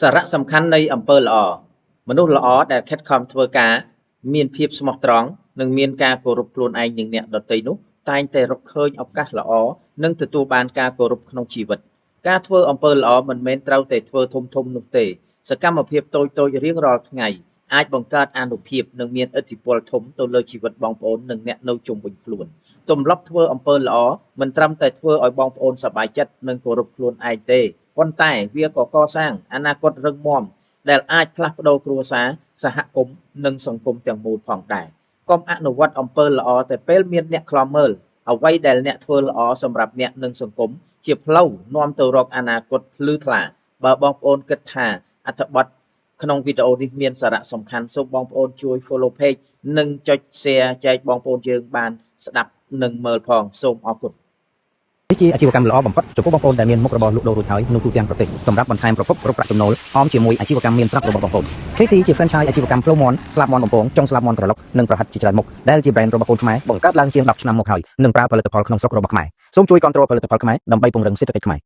សារៈសំខាន់នៃអំពើល្អមនុស្សល្អដែលខិតខំធ្វើការ មានភាពស្មោះត្រង់ និងមានការគោរពខ្លួនឯងនិងអ្នកដទៃនោះតែងតែរកឃើញឱកាសល្អ និងទទួលបានការគោរពក្នុងជីវិត ការធ្វើអំពើល្អមិនមែនត្រូវតែធ្វើធំៗនោះទេ សកម្មភាពតូចៗរៀងរាល់ថ្ងៃអាចបង្កើតអានុភាពនិងមានឥទ្ធិពលធំទៅលើជីវិតបងប្អូននិងអ្នកនៅជុំវិញខ្លួនទម្លាប់ធ្វើអំពើល្អមិនត្រឹមតែធ្វើឲ្យបងប្អូនសប្បាយចិត្តនិងគោរពខ្លួនឯងទេប៉ុន្តែវាក៏កសាងអនាគតរឹងមាំដែលអាចផ្លាស់ប្ដូរគ្រួសារសហគមន៍និងសង្គមទាំងមូលផងដែរកុំអនុវត្តអំពើល្អតែពេលមានអ្នកឃ្លាំមើលអ្វីដែលអ្នកធ្វើល្អសម្រាប់អ្នកនិងសង្គមជាផ្លូវនាំទៅរកអនាគតភ្លឺថ្លាបើបងប្អូនគិតថាអត្ថបទក្នុងវីដេអូនេះមានសារៈសំខាន់សូមបងប្អូនជួយ follow page និងចុច share ចែកបងប្អូនយើងបានស្ដាប់និងមើលផងសូមអរគុណ នេះជាអាជីវកម្មល្អបំផុតចំពោះបងប្អូនដែលមានមុខរបរលក់ដូររួចហើយនៅទូទាំងប្រទេសសម្រាប់បន្ថែមប្រភពរកប្រាក់ចំណូលអមជាមួយអាជីវកម្មមានស្រាប់របស់បងប្អូន KT ជា franchise អាជីវកម្មភ្លូមន់ស្លាបមាន់បំពងចុងស្លាបមាន់ក្រឡុកនិងប្រហិតជាច្រើនមុខដែលជា brand របស់កូនខ្មែរបង្កើតឡើងជាង10ឆ្នាំមកហើយនិងប្រើផលិតផលក្នុងស្រុករបស់ខ្មែរសូមជួយគាំទ្រផលិតផលខ្មែរដើម្បីពង្រឹងសេដ្ឋកិច្ចខ្មែរ។